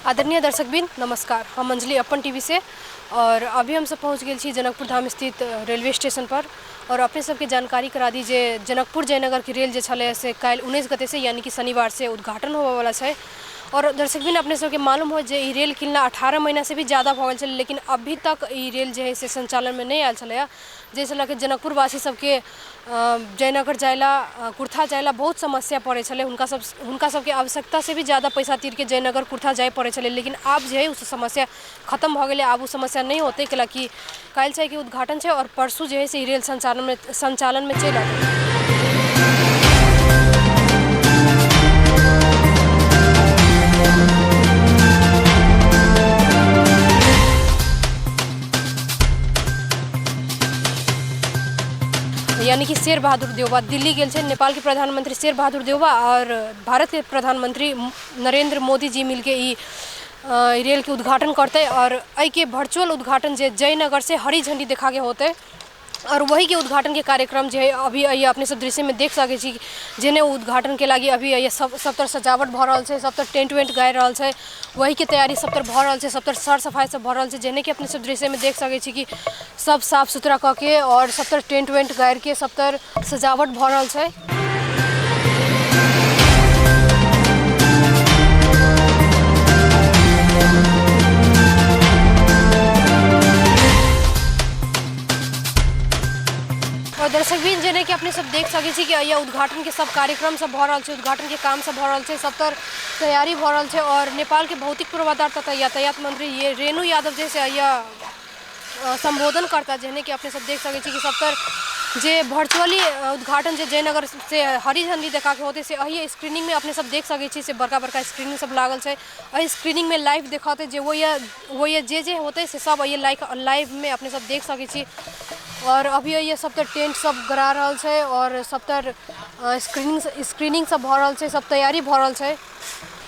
आदरणीय दर्शकबिन नमस्कार, हम अंजलि अपन टीवी से और अभी हम सब पहुँच गेल छी जनकपुर धाम स्थित रेलवे स्टेशन पर और अपने सबके जानकारी करा दी जे जनकपुर जयनगर के रेल जे छलै से काल्हि 19 गते से यानी कि शनिवार से उद्घाटन होबऽवला छै। और दर्शकबिन अपने सबके मालूम हो जे ई रेल किनला 18 महीना से भी ज़्यादा भऽ गेल छलै, लेकिन अभी तक ई रेल जे है से संचालनमे नहि आयल छलैए, जाहिसँ लऽ कऽ जनकपुरवासी सबके जयनगर जाय ला, कुर्था जाय ला बहुत समस्या पड़ै छलै। हुनका सबके आवश्यकता से भी ज़्यादा पैसा तीरके जयनगर कुर्था जाय पड़ै छलै, लेकिन आब जे है ओ समस्या खत्म भऽ गेलै। आब ओ समस्या नहि होतै, कैलाकि काल्हि छै कि उद्घाटन छै और परसू जे है से ई रेल संचालनमे चलि अतै। यानी कि शेर बहादुर देउबा दिल्ली गेल छै। नेपालके प्रधानमंत्री शेर बहादुर देउबा और भारतके प्रधानमंत्री नरेंद्र मोदी जी मिलके ई रेलके उद्घाटन करतै और एहिके वर्चुअल उद्घाटन जे जयनगर से हरी झंडी देखा के होतै और वही के उद्घाटन के कार्यक्रम जे है अभी अपने सब दृश्य में देख सकै छी जेने उद्घाटन के लागी अभी सब तरह सजावट भऽ रहल छै, सब तरह टेंट वेंट गाड़ि रहल छै, वही के तैयारी सब तरह भऽ रहल छै, सब तरह सर सफाई सब भऽ रहल छै, जेने कि अपने सब दृश्य में देख सकै छी कि सब साफ सुथरा कऽ के और सब तरह टेंट वेंट गाड़ि के सब तरह सजावट भऽ रहल छै। और दर्शक भी जेने कि अपने सब देख सकै छी कि यह उद्घाटन के सब कार्यक्रम सब भऽ रहल छै, उद्घाटन के काम सब भऽ रहल छै, सब तरह तैयारी भऽ रहल छै। और नेपाल के भौतिक पूर्वाधार तथा यातायात मंत्री ये रेणु यादव जे से यह संबोधन करता, जेने कि अपने सब देख सकै छी कि सब तरह जे वर्चुअली उद्घाटन जे जयनगर से हरी झंडी देखा के होते से एही स्क्रीनिंग में अपने सब देख सकै छी से बड़का बड़का स्क्रीनिंग सब लागल छै। एही स्क्रीनिंग में लाइव देखते जे वो ये जे जे होते से सब ये लाइव में अपने सब देख सकै छी। और अभी ये सब तर टेंट सब गड़ा रहल छै और सब तर स्क्रीनिंग सब भऽ रहल छै, सब तैयारी भऽ रहल छै।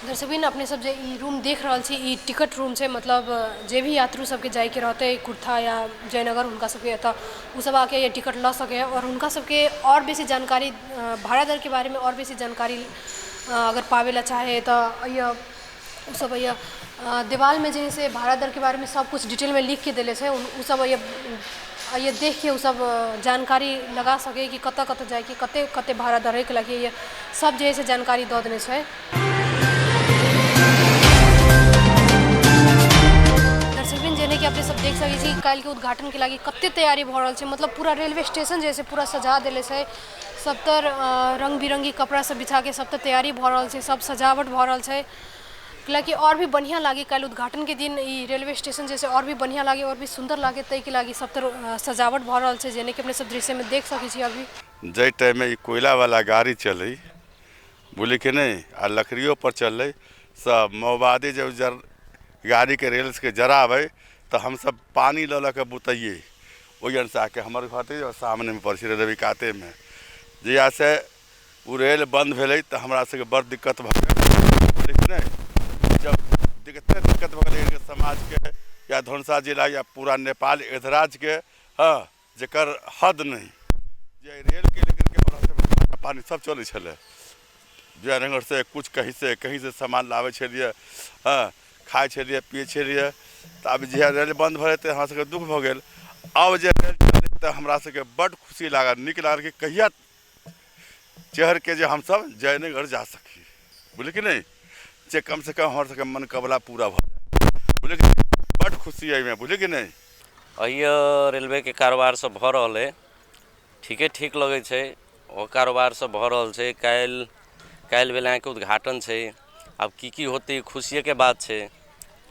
दर्शकबिन अपने सब जे ई रूम देख रहल छी ई टिकट रूम छै, मतलब जे भी यात्रु सबके जायके रहतै कुर्था या जयनगर हुनका सबके एतऽ ओ सब आके ये टिकट लऽ सकैए और हुनका सबके और बेसी जानकारी भाड़ा दरके बारेमे और बेसी जानकारी अगर पाबै ला चाहे तऽ ये ओ सब ये देवालमे जे है से भाड़ा दरके बारेमे सब कुछ डिटेलमे लिखके देले छै। ओ सब ये देख के ओ सब जानकारी लगा सकै कि कतऽ कतऽ जाइके कते कते भाड़ा दर है, कैलाकि ये सब जे है से जानकारी दऽ देने छै। दर्शकबिन जेने कि अपने सब देख सकै छी काल्हि के उद्घाटन के लागि कते तैयारी भऽ रहल छै, मतलब पूरा रेलवे स्टेशन जे है से पूरा सजा देले छै, सब तर रंग बिरंगी कपड़ा सब बिछा के सब तर तैयारी भऽ रहल छै, सब सजावट भऽ रहल छै, कैलाकि और भी बढ़िया लागे काल्हि उद्घाटन के दिन ई रेलवे स्टेशन जे और भी बढ़िया लागे और भी सुंदर लागे, तै के लागी सब तर सजावट भऽ रहल छै, जेने कि अपने सब दृश्य में देख सकै छी। अभी जै टाइम में ई कोयला वाला गाड़ी चलै बुझलियै कि नहि, आ लकड़ियो पर चलै, सब माओवादी जब जर गाड़ीके रेल्सके जराबै तऽ हमसब पानि लऽ लऽ कऽ बुतैयै ओहि अनुसारके। हमर घर तऽ सामनेमे पड़ै छै रेलवे कातेमे। जहियासँ ओ रेल बन्द भेलै तऽ हमरा सबके बड़ दिक्कत भऽ गेल, बुझलियै कि नहि। जब दिक्कते दिक्कत भऽ गेलै समाजके या धनुषा जिला या पूरा नेपाल अधिराज्यके, हँ, जकर हद नहि। जे रेलके लेकर के हमरा सबके खाना पानी सब चलै छलै, जयनगरसँ कुछ कहींसँ कहींसँ सामान लाबै छलियै, हँ, खाइ छलियै पियै छलियै। तऽ आब जहिया रेल बन्द भऽ जेतै हमरा सबके दुःख भऽ गेल। आब जे रेल चललै तऽ हमरा सबके बड्ड खुशी लागल, नीक लागल कि कहिया चढ़िके जे हमसब जयनगर जा सकी, बुझलियै कि नहि, जे कमसँ कम हमर सबके मनोकामना पूरा भऽ जाय, बुझलियै कि नहि। बड्ड खुशी एहिमे, बुझलियै कि नहि। एहि रेलवेके कारोबार सब भऽ रहल अइ, ठीके ठीक लगै छै, ओ कारोबार सब भऽ रहल छै। काल्हि भेल अहाँके उद्घाटन छै, आब की की होतै खुशिएके बात छै।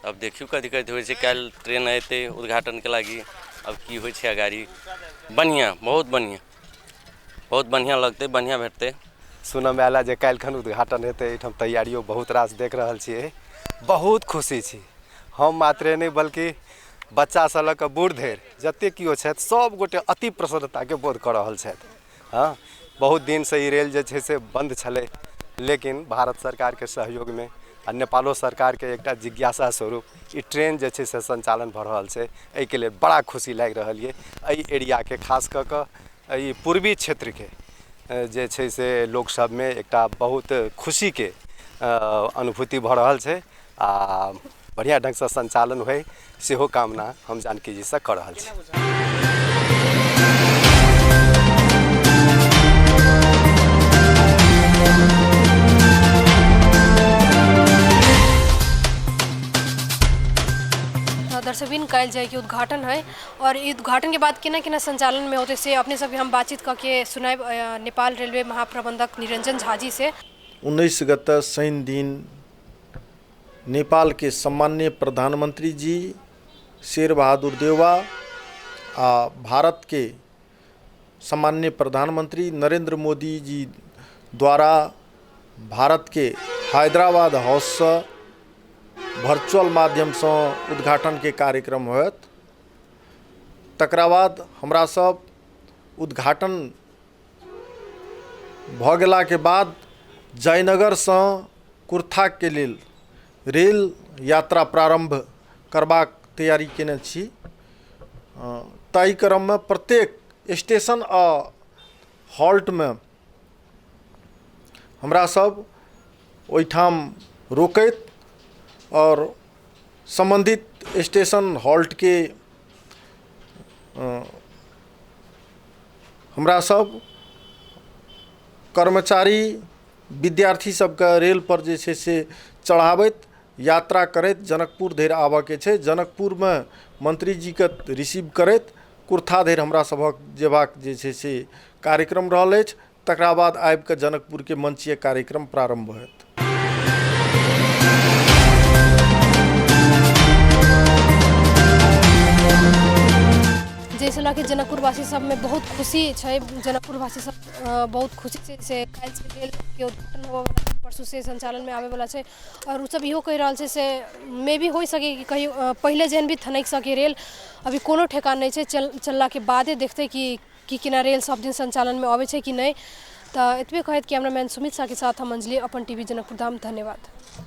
आब देखियौ कथी कथी होइ छै। काल्हि ट्रेन अयतै उद्घाटनके लागि, आब की होइ छै अगाड़ी। बढ़िआँ, बहुत बढ़िआँ, बहुत बढ़िआँ लगतै, बढ़िआँ भेटतै। सुनऽमे आयल जे काल्हिखन उद्घाटन हेतै, एहिठाम तैयारियो बहुत रास देख रहल छियै, बहुत खुशी छी हम मात्रे नहि बल्कि बच्चासँ लऽ कऽ बूढ़ धरि जतेक केओ छथि सब गोटे अति प्रसन्नताके बोध कऽ रहल छथि। हँ, बहुत दिनसँ ई रेल जे छै से बन्द छलै, लेकिन भारत सरकारके सहयोगमे आ नेपालो सरकारके एकटा जिज्ञासा स्वरूप ई ट्रेन जे छै से सञ्चालन भऽ रहल छै। एहिके लेल बड़ा खुशी लागि रहल यऽ एहि एरियाके, खास कऽ कऽ एहि पूर्वी क्षेत्रके जे छै से लोक सबमे एकटा बहुत खुशीके अनुभूति भऽ रहल छै। आ बढ़िआँ ढङ्गसँ सञ्चालन होइ, सेहो कामना हम जानकी जीसँ कऽ रहल छी। दर्शकबिन, काल्हि जाइके उद्घाटन है और ई उद्घाटन के बाद केना केना संचालन में होते से अपने सब हम बातचीत करके सुनाब नेपाल रेलवे महाप्रबंधक निरंजन झा जी से। 19 गते शनि दिन नेपाल के सम्माननीय प्रधानमंत्री जी शेर बहादुर देउवा आ भारत के सम्माननीय प्रधानमंत्री नरेंद्र मोदी जी द्वारा भारत के हैदराबाद हाउससँ वर्चुअल माध्यमसँ उद्घाटनके कार्यक्रम होयत। तकरा बाद हमरा सब उद्घाटन भऽ गेलाके बाद जयनगरसँ कुर्थाके लेल रेल यात्रा प्रारम्भ करबाक तैयारी केने छी। ताहि क्रममे प्रत्येक स्टेशन आ हॉल्टमे हमरा सब ओहिठाम रोकैत और सम्बन्धित स्टेशन हॉल्टके हमरा सब कर्मचारी विद्यार्थी सबके रेल पर जे छै से चढ़ाबैत यात्रा करैत जनकपुर धरि आबऽके छै। जनकपुरमे मंत्री जीके रिसीव करैत कुर्था धरि हमरा सभक जेबाक जे छै से कार्यक्रम रहल अछि। तकरा बाद आबिकऽ जनकपुरके मंचीय कार्यक्रम प्रारम्भ होयत। जैसे लऽ जनकपुरवासी सबमे बहुत खुशी छै, जनकपुरवासी सब बहुत खुशी छै से काल्हि से रेल के उद्घाटन होबऽवला छै, परसू से संचालनमे आबैवला छै। और ओ सब इहो कहि रहल छै से मे भी होइ सके कि कहियो पहिले जेहन भी थनकि सके रेल, अभी कोनो ठेकान नहि छै, चललाके बादे देखतै कि केना रेल सब दिन संचालनमे अबै छै कि नहि। तऽ एतबे कहैत कैमरामैन सुमित शाहके साथ हम अंजलि, अपन टीवी जनकपुर धाम। धन्यवाद।